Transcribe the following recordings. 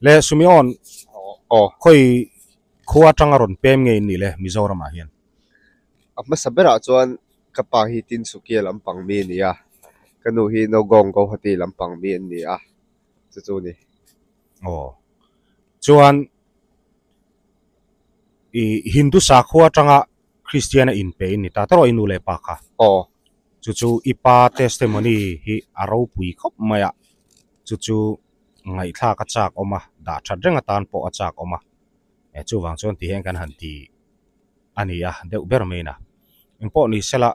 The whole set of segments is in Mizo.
Le Sumion, Aw. khawi khua atanga rawn pem nge in nih le Mizoramah hian? A hmasa berah chuan ka pa hi Tinsukia lampang mi a ni a, ka nu hi Nowgong Guwahati lampang mi an ni a, chu chu a ni. Aw. Chuan i Hindu sakhua atanga Kristian a inpe in ni ta tawrh i nu leh pa kha. Aw. Chu chu i pa testimony hi a ropui khawp mai a, chu chu ngaihthlak a chak awm a, dah that reng atan pawh a chak awm a, chuvang chuan ti hian kan han ti a ni a, deuh ber mai in a. Engpawh ni sela,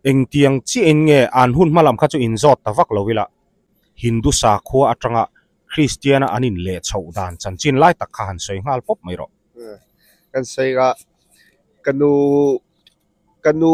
engtiang chiahin nge an hun hma lam kha chu inzawt ta vak lo ila, Hindu sakhua atanga Kristiana an inleh chhoh dan chanchin lai tak kha han sawi nghal pawp mai rawh. Kan sawi a, ka nu ka nu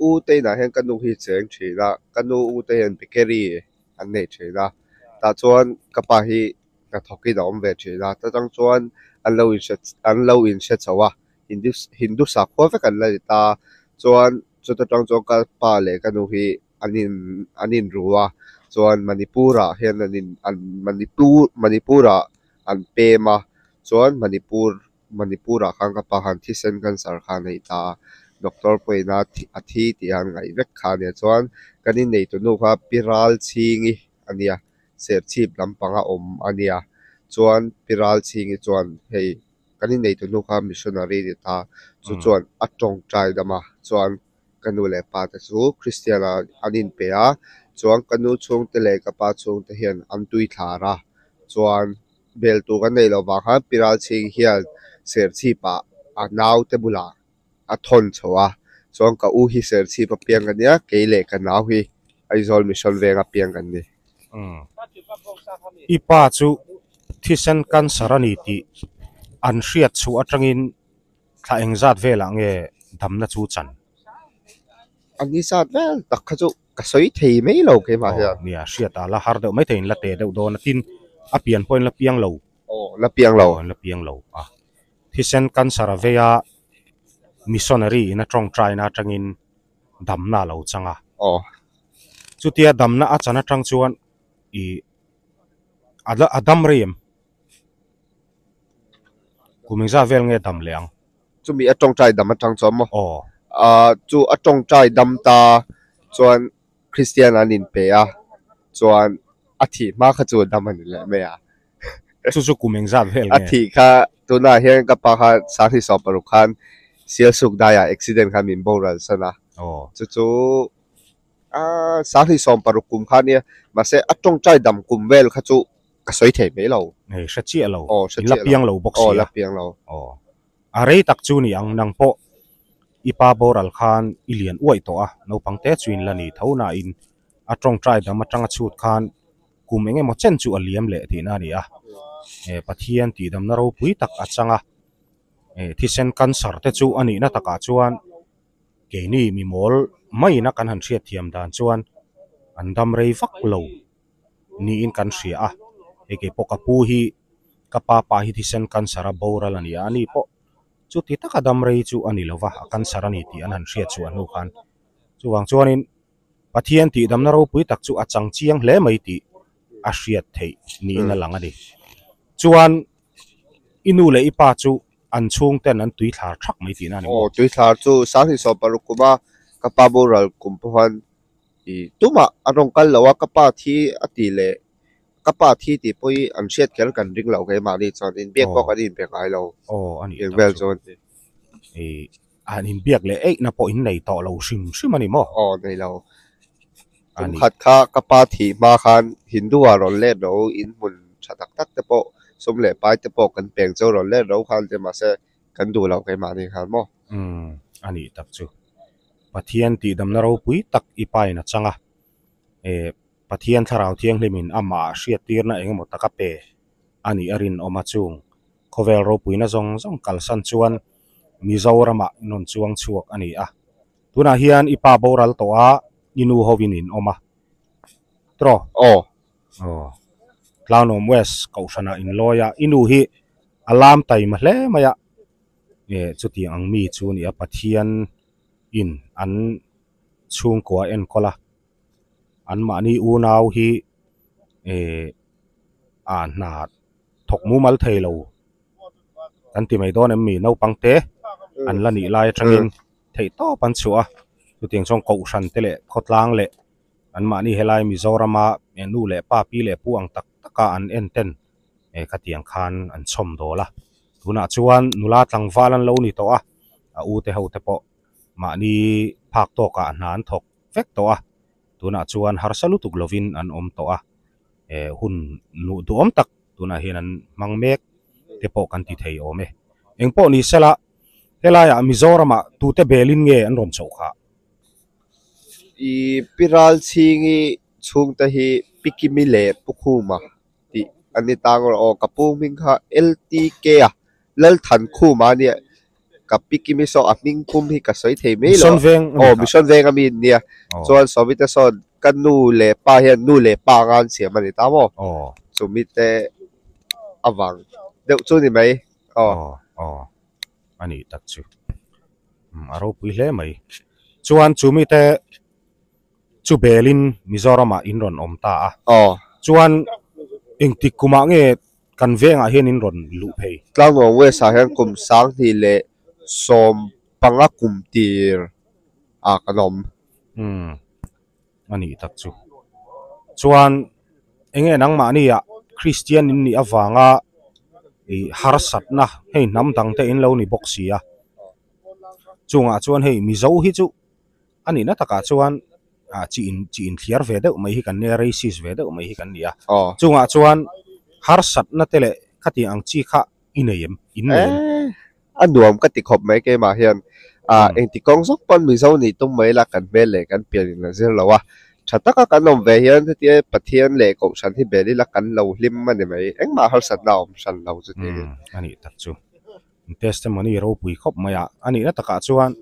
u te inah hian ka nu hi cheng thin a, ka nu u te hian bakery an nei thin a, tah chuan ka pa hi hnathawkin a awm ve thin a, ta tang chuan an lo inhre an lo inhre chho a, Hindu Hindu sakhua vek an la ni ta, chuan chuta tang chuan ka pa leh ka nu hi an in an inru a, chuan Manipur ah hian an in an Manipur Manipur ah an pem a, chuan Manipur Manipur ah khan ka pa khan thisen cancer kha a nei ta a, doctor pawhin a a thi tih a an ngaih vek kha a nia, chuan kan innei tunu kha Piral Chhingi a nia, Serchhip lampanga awm a nia, chuan Piral Chhingi chuan hei kan innei tunu kha missionary a ni ta, chu chuan a tawngtai dam a, chuan. Ka nu leh pa te chu Kristian ah an inpe a, chuan ka nu chhungte leh ka pa chhungte hian an tui thlar a, chuan bel tur kan neih loh vang khan Piral chhing hian Serchhip ah a naute bulah a thawn chho a, chuan ka u hi Serchhip a piang ka nia, kei leh ka nau hi Aizawl Mission veng a piang kan ni. I pa chu thisen cancer a ni tih an hriat chhuah atangin Thla engzat velah nge damna chu chan? A ni zat vel tak kha chu ka sawi thei mai lo keimah hian. Aw nia, hriat a la har deuh mai thei in la te deuh dawn a, tin a pian pawhin la piang lo. Aw, la piang lo. Aw, la piang lo a. Thisen cancer a vei a, missionary in a tawngtaina atangin damna a lo chang a. Aw. Chutia damna a chan atang chuan i a dam rei em? Kum engzat vel nge dam leh ang? Chumi a tawngtai dam atang chuan maw? Aw. Ahh chu a tawngtai dam ta chuan Kristian an inpe a, chuan a thih hma kha chu a dam a ni leh mai a. Chu chu kum engzat vel nge? A thih kha tunah hian ka pa kha Sanghnih 16 khan Sialsuk daiah accident khan min boral san a. Aw. Chu chu Aaa Sanghnih 16 kum kha nia, mahse a tawngtai dam kum vel kha chu ka sawi thei mai lo. Hei hre chiah lo, Aw hre in la chiah lo. piang lo bawk Aw sia. la piang lo. Aw a rei tak chu ni ang, nang pawh i pa boral khan i lian uaih tawh a, naupang te chu in la ni tho nain a tawngtai dam atanga chhut khan kum eng emaw chen chu a liam leh tihna a ni a. Pathian tihdamna ropui tak a chang a, thisen cancer te chu a nihna takah chuan Keini mi mawl maiin a kan han hriat thiam dan chuan an dam rei vak lo niin kan hria a, hei kei pawh ka pu hi ka pa pa hi thisen cancer a boral a ni a, ani pawh chuti taka dam rei chu a ni lo va, a cancer a ni tih an han hriat chhuah hnu khan. Chuvang chuanin Pathian tihdamna ropui tak chu a chang chiang hle mai tih a hriat theih niin a lang a ni. Chuan i nu leh i pa chu an chhungten an tuithlar thak mai tihna a ni maw? Aw, tuithlar chu 2016 kuma ka pa boral kum pawh khan i tumah a rawn kal lo a, ka pa thi a tih leh ka pa thi tih pawh hi an hriat kher kan ring lo keimahni chuan inbiak pawh kan inbe ngai lo. Aw, a nih Eng tak vel chu. chuan ti. I an inbiak leh eihna pawh in nei tawh lo hrim hrim a ni maw? Aw, nei lo. Kum khat kha ka pa thih hma khan Hindu ah rawn let ro, in hmun tha tak tak te pawh sum leh pai te pawh kan peng chu rawn let ro khan ti mahse kan duh loh keimahni khan maw? Umm, a nih tak chu. Pathian tihdamna ropui tak i pain a chang a, eh, Pathian Thlarau Thianghlimin amah hriattirna eng emaw tak a pe a nih a rinawm a chung khawvel ropuina zawng zawng kalsan chuan Mizoramah in rawn chuang chhuak a ni a. Tunah hian i pa boral tawh a, i nu hovin in awm a. Tiraw? Aw. Aw. Tlanawm West kohhranah in lawi a, i nu hi a lam taima hle mai a. Eh, chutiang ang mi chu a ni a, Pathian in an chhungkua enkawl a, anmahni unau hi eh ah hna. thawk mumal thei lo kan ti mai dawn em mi naupang te an la nih lai atangin theih tawp an chhuah a, chutiang chuan kohhran te leh khawtlang leh anmahni helai Mizorama nu leh pa pi leh pu ang tak taka an en ten khatiang khan an chhawm dawl a, tunah chuan nula tlangval an lo ni tawh a, a u te ho te pawh mahni phak tawkah hna an thawk vek tawh a, tunah chuan harsa lutuk lovin an awm tawh a, hun duhawm tak tunah hian an hmang mek te pawh kan ti thei awm e. Engpawh ni sela helaiah Mizoramah tute belin nge an rawn chhoh khah? I Pi Ralchhingi chhungte hi Pi Kimi leh Pu Khuma tih an ni tang rawh aw. Ka pu hming kha LTK a Lalthankhuma a nia. Ka Pi Kimi saw a hming pum hi ka sawi thei mai lo. Mission Veng a ni kha. Aw Mission Veng a mi an nia. Chuan Sawmite sawn ka nu leh pa hian nu leh pa anga an siam a ni ta maw? Chumi te avang deuh chu ni mai. Aw. Aw a nih tak chu. A ropui hle mai. Chuan chu mite chu belin Mizoramah in rawn awm ta a. Aw. Chuan engtik kumah nge kan vengah hian in rawn luh phei? Tlangnuam West ah hian kum 2015 kum tir ah kan awm. Umm a nih tak chu. Chuan enge nangmahni ah Kristian in nih avanga ih harsatna hei hnam dang te in lo ni bawk si a. Chungah chuan hei Mizo hi chu a nihna takah chuan ah chi in chi inthliar ve deuh mai hi kan nia racist ve deuh mai hi kan ni a. Chungah chuan harsatna te leh khatiang ang chi kha i nei em? In nei em? A nuam ka ti khawp mai keimah hian ah engti kawng zawk pawn Mizo nih tum mai la kan hmel leh kan pian in a zir lo a, tha taka kan awm ve hian hetia Pathian leh Kohhran hi bel ila kan lo hlim a ni mai, engmah harsatna a awm hran lo chuti. Umm a nih tak chu. Testimony ropui khawp mai a, a nihna takah chuan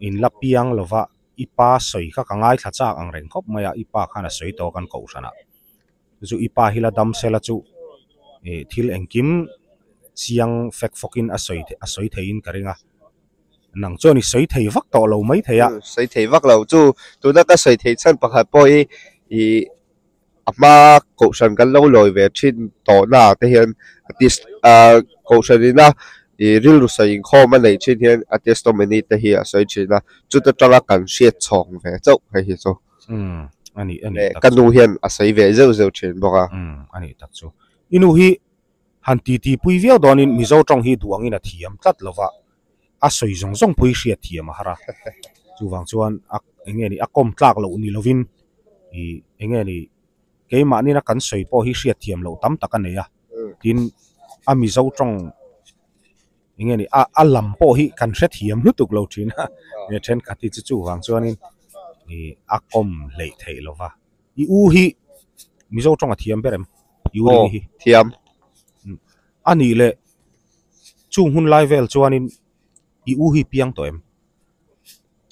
in la piang lova i pa sawi kha ka ngaithla chak ang reng khawp mai a, i pa khan a sawi tawh kan Kohhranah. Chu i pa hi la dam sela chu ih thil engkim chiang fek fawkin a sawi a sawi theiin ka ring a, nang chuan i sawi thei vak tawh lo mai thei a. Sawi thei vak lo chu tuna ka sawi theih chhan pakhat pawh hi ih a hma kohhran kan lo lawi ve thin tawhna ah te hian a tis ah kohhran ina ih rilru sawi inkhawm a neih thin hian a testimony te hi a sawi thin a, chuta tanga kan hriat chhawng ve chauh hei hi chu. Umm a nih a nih tak Ka nu hian a sawi ve zeuh zeuh thin bawk a. Umm a nih tak chu. I nu hi han titi pui viau dawnin Mizo tawng hi duh angin a thiam tlat lo va, a sawi zawng zawng pui hriat thiam a har a. Chuvang chuan a eng nge ni a kawm tlak loh ni lovin ih eng nge ni keimahnin a kan sawi pawh hi hriat thiam loh tam tak a nei a. Tin a Mizo tawng eng nge ni a a lam pawh hi kan hre thiam lutuk lo thin a he thenkhat hi chu chuvang chuanin ih a kawm hleih theih lo va i u hi Mizo tawng a thiam ber em i u ring hi thiam a nih leh chung hun lai vel chuanin i u hi piang tawh em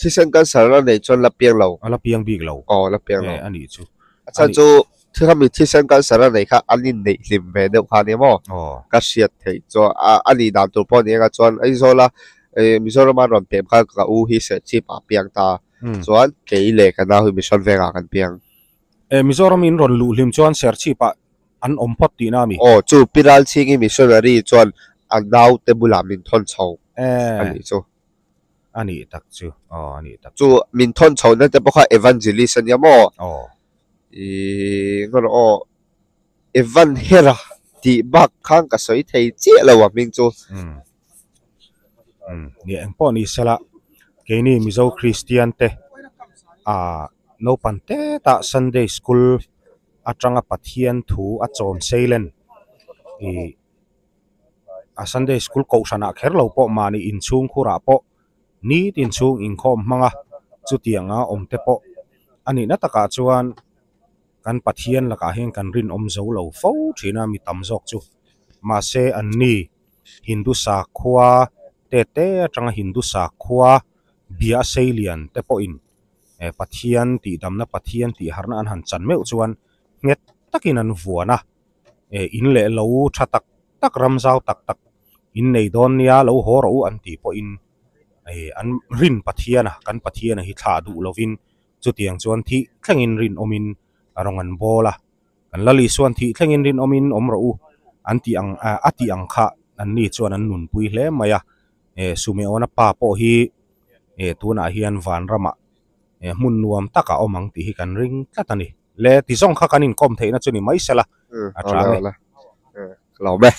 Thisen cancer a neih chuan la piang lo. A la piang bik lo. Aw, la piang lo. A nih chu. A chhan chu khami thisen cancer a neih kha an inneih hlim ve deuh kha a ni maw? Aw. Ka hriat theih chuan a nih dan tur pawh a ni anga chuan Aizawla Mizorama rawn pem khan ka u hi Serchhip ah a piang ta. Chuan kei leh ka nau hi Mission Vengah kan piang. E, Mizoram in rawn luh hlim chuan Serchhip ah an awm phawt tihna a mi? Aw, chu Pi Ralchhingi missionary chuan a naute bulah min thawn chho a nih chu. A nih tak chu, aw a nih tak chu. Chu min thawn chho na te pawh kha evangelist a nia maw? Aw. Ih ngaw rawh aw, Evan Hera tih bak khan ka sawi thei chiah lo a hming chu. Umm. Umm, nia eng pawh ni sela, keini Mizo Kristian te ah naupang teta Sunday School atanga Pathian thu a chawm seilen ih a Sunday school kohhranah kher lo pawh mahni inchhung khurah pawh nitin chhung inkhawm hmang a, chutianga awm te pawh a nihna takah chuan kan Pathian lakah hian kan rinawm zo lo fo thin a mi tam zawk chu. Mahse anni Hindu sakhua te te atanga Hindu sakhua bia a sei lian te pawhin Pathian tihdamna Pathian tihharna an han chan meuh chuan nghet takin an vuan a. eh in leh lo tha tak tak ram zau tak tak in nei dawn nia lo haw rawh u an tih pawhin eh an rin Pathian a kan Pathian a hi thlah duh lovin chutiang chuan thih thlengin rinawmin rawng an bawl a kan Lal Isuan thih thlengin rinawmin awm rawh u An tih ang a tih ang kha an ni chuan an nunpui hle mai a, Sumeona pa pawh hi tunah hian vanramah hmun nuam tak a awm ang tih hi kan ring tlat a ni. Le ti zawng kha kan inkawm theihna chu ni mai sela a tha ang e. Ka lo awm e.